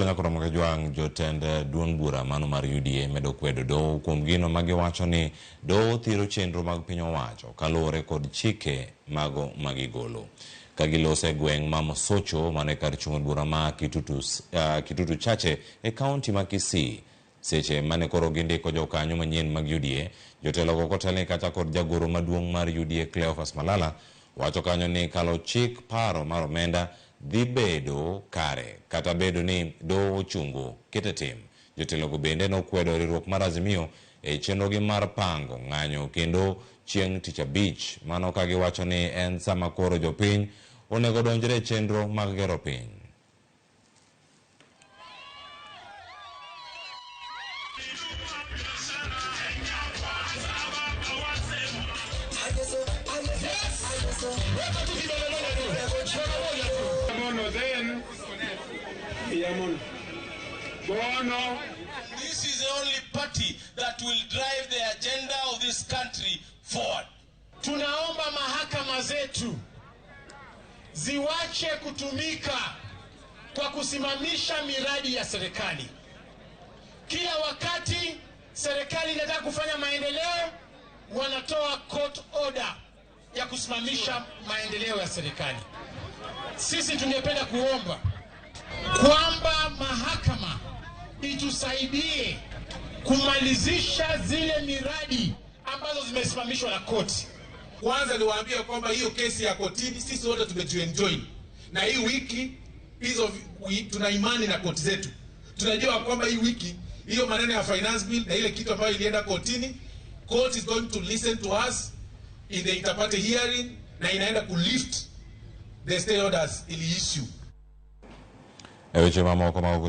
Nyakoro Kajwang' jotend duond bura mano mar UDA medo kwedo doho kuom gino ma giwacho ni doho thiro chenro mag piny owacho kaluwore kod chike mago magigolo. Ka giloso e gweng' ma Mosocho mano e kar chung' od bura ma Kitutu Chache e kaunti ma Kisii. Seche mane koro gindiko jokanyo manyien mag UDA, jotelogo kotelni kata kod jagoro maduong' mar UDA Cleophas Malala wacho kanyo ni kalo chik paro mar omenda dhi bedo kare kata bedo ni doho ochungo kete tim. Jotelogo bende nokwedo riwruok mar Azimio e chenrogi mar pango ng'anyo kendo chieng' tich abich, mano ka giwacho ni en sama koro jopiny onego donjre e chenro mag gero piny. This is the only party that will drive the agenda of this country forward. Tunaomba mahakama zetu ziwache kutumika kwa kusimamisha miradi ya serikali. Kila wakati serikali inataka kufanya maendeleo, wanatoa court order ya kusimamisha maendeleo ya serikali. Sisi tungependa kuomba kwamba mahakama itusaidie kumalizisha zile miradi ambazo zimesimamishwa na koti. Kwanza niwaambie kwamba hiyo kesi ya kotini sisi wote tumejienjoy, na hii wiki hizo tuna imani na koti zetu. Tunajua kwamba hii wiki hiyo maneno ya finance bill na ile kitu ambayo ilienda kotini, court is going to listen to us in the inter-party hearing na inaenda ku lift the stay orders ili issue. E weche mamoko mag